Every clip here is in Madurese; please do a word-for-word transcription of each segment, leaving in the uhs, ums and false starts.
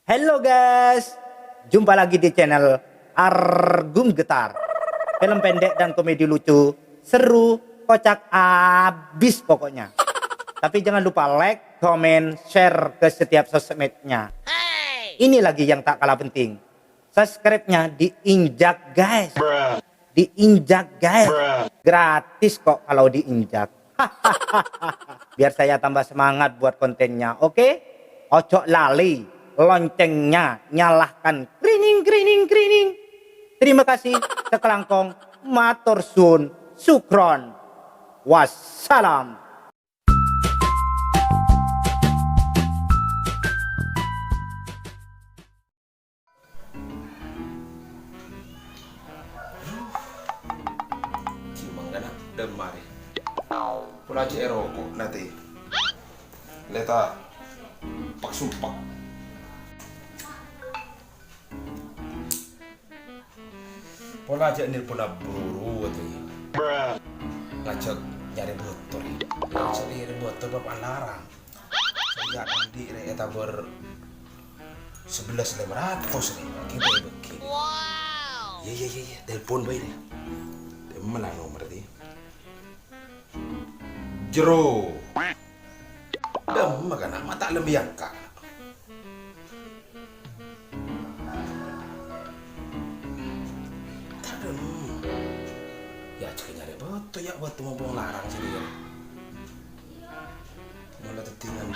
Halo guys, jumpa lagi di channel Argum Getar. Film pendek dan komedi lucu, seru, kocak abis pokoknya. Tapi jangan lupa like, komen, share ke setiap sosmednya. Ini lagi yang tak kalah penting. Subscribe-nya diinjak, guys. Diinjak, guys. Gratis kok kalau diinjak. Biar saya tambah semangat buat kontennya, oke? Ojo lali, loncengnya nyalakan. Krining, krining, krining. Terima kasih, sekelangkong. Matur suwun, sukron. Wassalam. Gimana kena demari? Pola aja eroko nanti. Leta pak supak. Pola aja nelpon buru atau ya. Ngajak nyari motor. Ngajak nyari motor bapak larang. Saya andi re etabor sebelas lima ratus re. Kita bagi. Iya, iya, iya, iya. Telepon bae re. Dia melang nomor dia. Jero. Dem, makana mata lem yangka. Tadem. Ya, cek nyari beto ya, buat mumpung larang sih dia. Malah tetingan.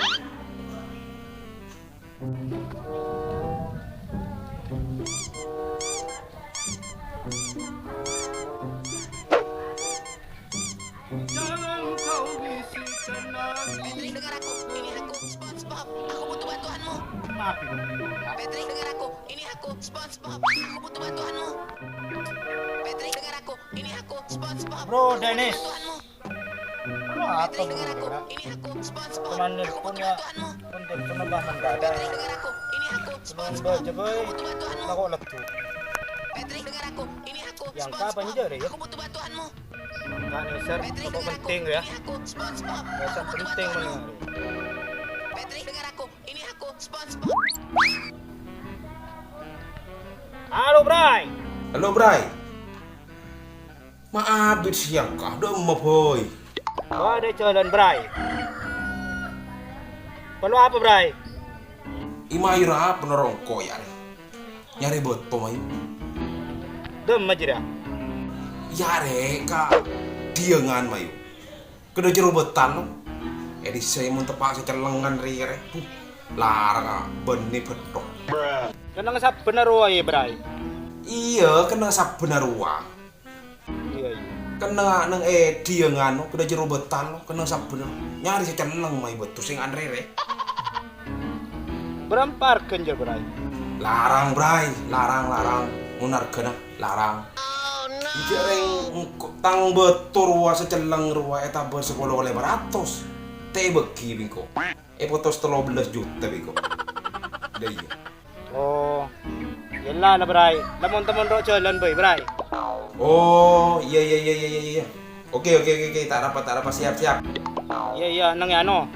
Patrick, dengar aku. Ini aku, SpongeBob. Aku butuh bantuanmu. Kenapa? Patrick, dengar aku. Ini aku, SpongeBob. Aku butuh bantuanmu. Patrick, dengar aku. Ini aku, SpongeBob. Bro Dennis. Aku butuh bantuanmu. Lu apa, Patrick, dengar aku. Ini aku, SpongeBob. Cuman aku nelpon butuh ya, bantuanmu. Untuk penebahan keadaan. Patrick, dengar aku. Ini aku, SpongeBob. Aku butuh bantuanmu. Kok ledu? Patrick, dengar aku. Ini aku, SpongeBob. Aku butuh bantuanmu. Nggak, Neser, apa penting ya? Dasar penting mendengar. Halo, Bray. Halo, Bray. Maaf, bit siang kah? Udah mau, boy. Wah, ada jalan, Bray. Perlu apa, Bray? Ima ira penerongko ya, re. Nyari beto, mai. Dem aja, ya. Ya, re, ka diangan, mayu. Kedha jero betan, lo. Edi saya mun tepak secellengan, re, re. Buh, larang, ah, benne betok. Kenneng sabben arowa, ya, Bray? Iya, kenneng sabben arowa. Iya, iya. Kenneng neng edi ya nganu, kedha jero betan lo, kenneng sabben. Nyari sacelleng mai beto sing anrere. Berapa harganya, Bray? Larang, Bray. Larang, larang. Mun hargana larang. Jare engko tang beto rowa sacelleng rowa etabor sepolo lima ratus. Te bagi bingko. Eh, potos tello belas juta bingko. Lah iya. Oh, yella lah, Bray. Lamon-temon ro' jalan, Bray, Bray. Oh, iya, iya, iya, iya, iya, iya. Oke, oke, oke, oke. Tak rapat, tak rapat. Siap, siap. Iya, iya, nang e ano.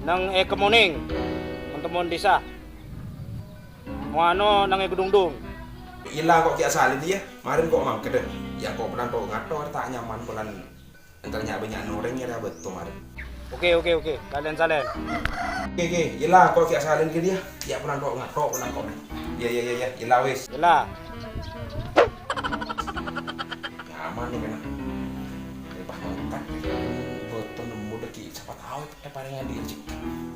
Nang e Kemuning. Mon-temon desa. Mo ano nang e Gedungdung. Yella kok ki asalin, iya. Marin kok mangked, eh. Ya, kok pelan kok ngator, tak nyaman pelan. Entar nya banyak noreng ya, beto, marin. Oke, oke, oke. Salen, salen. Oke, oke. Yella, kok ki asalin ke dia. Ya, pelan kok ngator, pelan kok. Ya, ya, ya, ya. Yella, wis. Yella. Nyaman nih, kena. Lepas mangkat, beto nemu deki, siapa tahu, eh, paling adi, cek.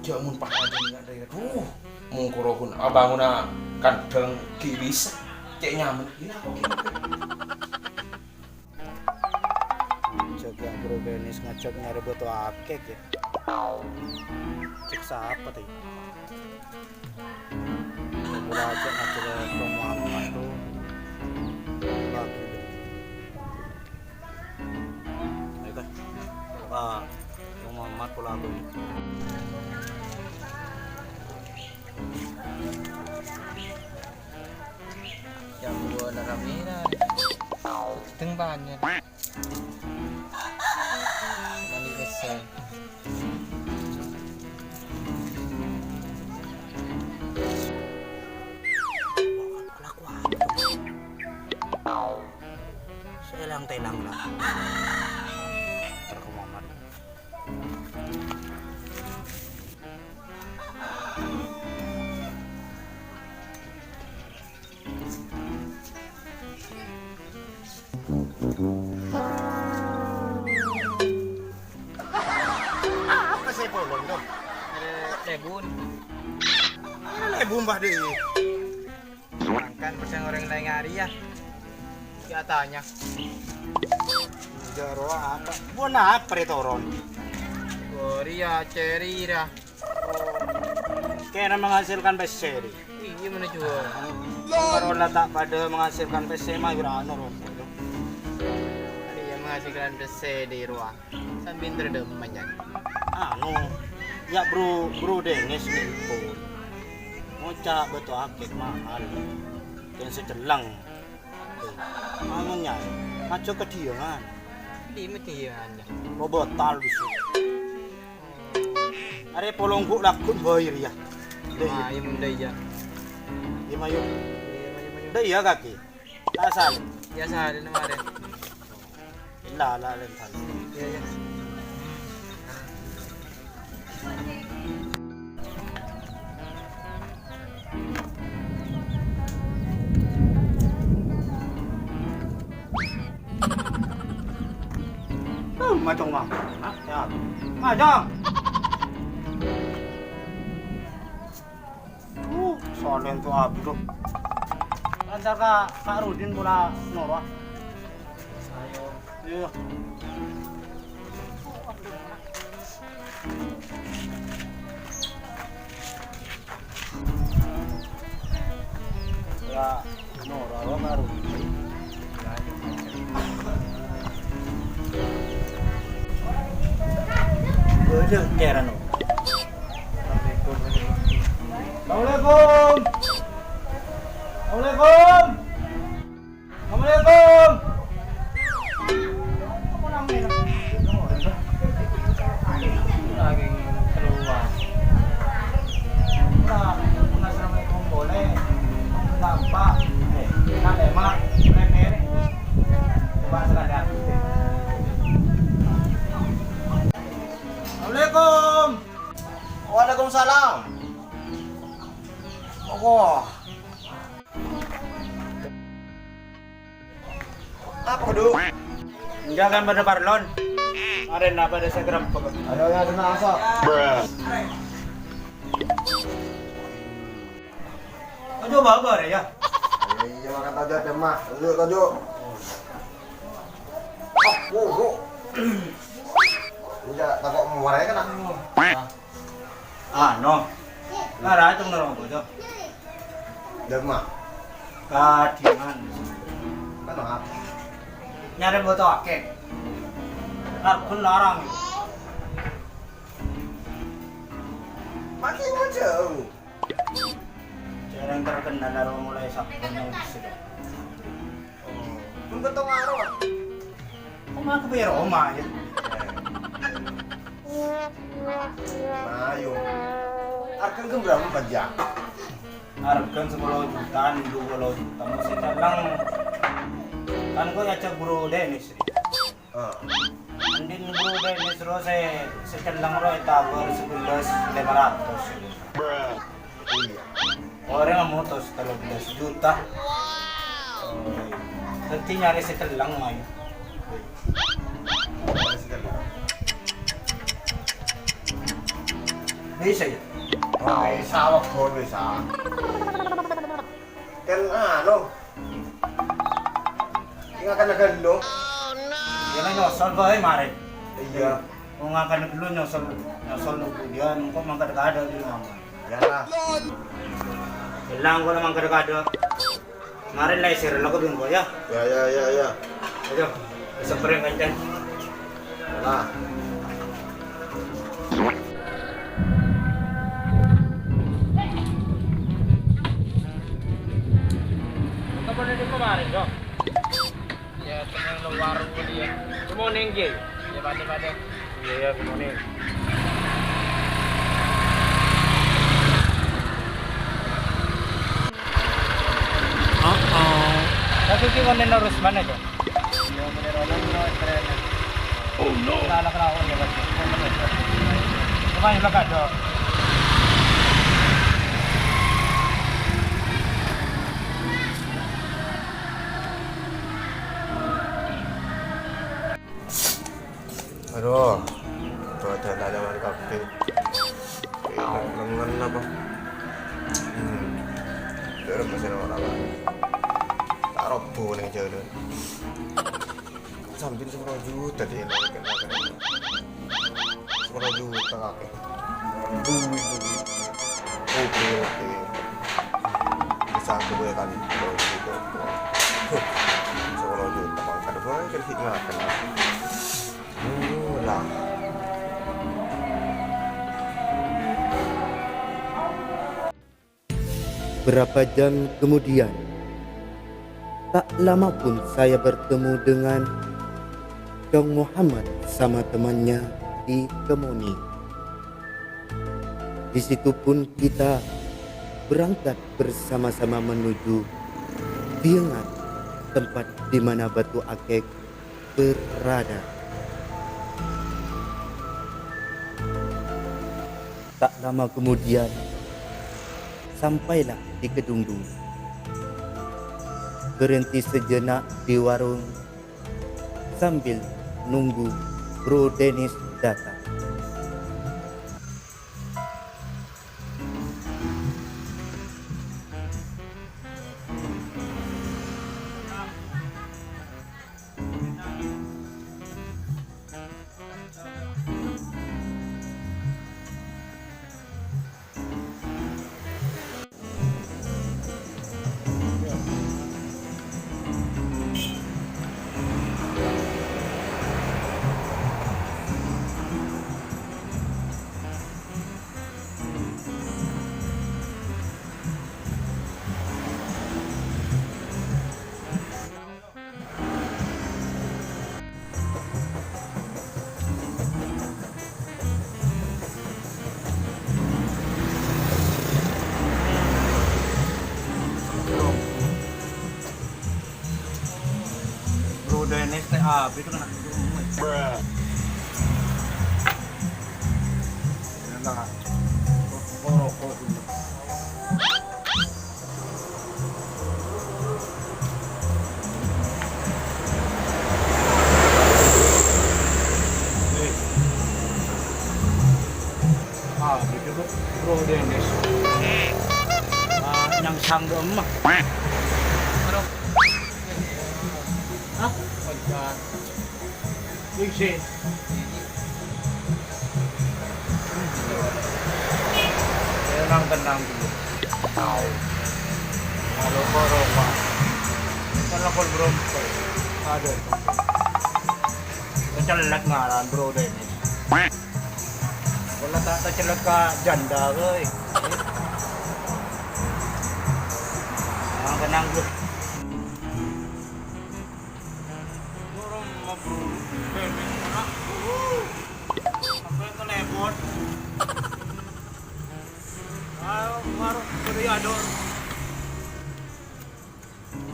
Jamun pakai aja, nggak ada, ya. Duh, mungkurokun, abanguna kandang ki bisa. Cek nyaman. Yella, kok ki. Ngajak ya, Bro Dennis ngajak nyari beto akeh ya. Cek sapa tadi? Mula aja ngajak Bro Muhammad tuh. Lagi. Ayo, Kak. Ah, Bro Muhammad pulang tuh. Yang gua nara-mira. Teng banyak. Mani kesel. Polong, Cong. Ada lebun. Lebun, Bah, deh. Mangkana bâdâ orèng laèn arèya. Ghi' atanya. Jârowa apa? Buwâna apa rè toron? Bâriyâ cèrè ra. Kèra menghasilkan pèssè, rè. Iyâ, mènè jhuwâl. Bâriyâ ta' padâ menghasilkan pèssè, ma' yâ ra noron. Iyâ, menghasilkan pèssè dâri rowa. Sampèyan terdem manjang. Anu, yâ, Bro, Bro Dennis nèko. Ngoca' bâto akèh mahal. Kèng sè celleng. Anu, nyai, maco' kadhiyângan. Di' madhiyângan, yâ. Lo bâtal, bisu. Arè polong ghu' laghun bhâi rèya. Dâ' iyâ. Ah, iyâ, mon dâ' iyâ. Iyâ, mayu. Iyâ, mayu, mayu. Dâ' iyâ, kakè. Ta' sala. Iyâ, sala, marè. La, la, la, sala. Iyâ, iyâ. Hmm, macong, Bang. Hah? Ya. Macong. Uh, solen tu abdul. Lancar ka Kak Rudin pula noro. Ayo. Iya. Ya, noro Kak Rudin. Boleh, keren, no. Assalamualaikum. Assalamualaikum. Assalamualaikum. Lagi keluar. Nah, assalamualaikum boleh. Nampak. Eh, nak lemak. Remeh. Coba sekalian. Assalamualaikum. Waalaikumsalam. Wah. Apa, Du? Enggak kan pada parlon. Arena pada segerempek. Ayo, ya, kena asap. Ayo, babar ya. Iya, makan tajo ada mah. Tajo, tajo. Oh, oh, oh. Enggak, takut muara ya kena. Ano, ngara cong norong bojo. Dharma. Kadingan. Kenapa? Nyarè boto akeh. Largun larang. Makin jauh. Jarang terkenal karo mulai Sabtu nang sudah. Oh, pun ketemu aro, Pak. Kok malah kebayar oma, ya? Ayo. Arkan kan berapa, Pak, ya? Arkan sepuluh jutaan, dua puluh juta. Mesti tenang. Kan kok ajak Bro Dennis, ya? Ah. Andin Bro Dennis ro sè, sè tenang ro ètawar sebelas lima ratus. Iya. Orèng motos tello belas juta. Daddi nyarè sè celleng, ayo. Bisa, ya? Oh, bisa, wah, bisa. Kan, anu, ngakan ghellu. Ya, kan nyosol bae, mare. Iya. Mau ngakan ghellu nyosol, nyosol nunggu dia, engko mangkat kada di rumah. Iyalah. Bilang kalau mangkat kada. Mare lah, sir, lo kedun, ya. Ya, ya, ya, ya. Ayo, disamperin kenceng. Nah. Kapan ada kemarin, Dok? Ya, teman lo warung dia. Cuma nengge. Ya, pada-pada. Iya, iya, good morning. Oh, oh. Tapi ki ngonen harus mana, Cok? Iya, bener orang no, keren. Oh, no. Kita anak lawan ya, Pak. Cuma yang lekat, Cok. Aduh, tua Dâlâna mari kabbhi. Lengngen apa? Hmm. Dârem masih orang. Tak robo ning jalan. Sambil sepuluh juta dia nak kena. Sepuluh juta kakek. Duit, duit. Oke, oke. Bisa aku ya kan. Sepuluh juta. Huh. Sepuluh juta, Bang. Kadang orang kan hikmah kan. Ayolah. Berapa jam kemudian, tak lama pun saya bertemu dengan Cong Muhammad sama temannya di Kemoni. Di situ pun kita berangkat bersama-sama menuju Biengat, tempat di mana Batu Akek berada. Tak lama kemudian, sampailah di Kedungdung. Berhenti sejenak di warung sambil nunggu Bro Dennis datang. Bro Dennis teh abis itu kena. Enak. Rokok dulu. Ah, gitu, Bro. Bro Dennis. Ah, nyangsang dong, mah. Hah? Wih, sih. Tenang, tenang dulu. Tahu. Kalau corona. Kan lakon berompe. Aduh. Kecelek ngaran, Bro Dennis. Wala tak kecelek ka janda, woi. Tenang, tenang dulu. Burung mabur, bebek anak. Sampai telepon. Ayo, warung gede adon.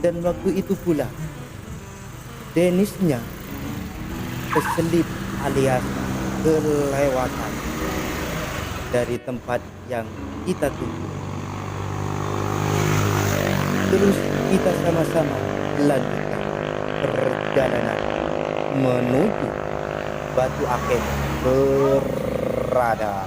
Dan waktu itu pula, Dennisnya keselip alias kelewatan dari tempat yang kita tunggu. Terus kita sama-sama lanjutkan perjalanan menuju Batu Akeh berada.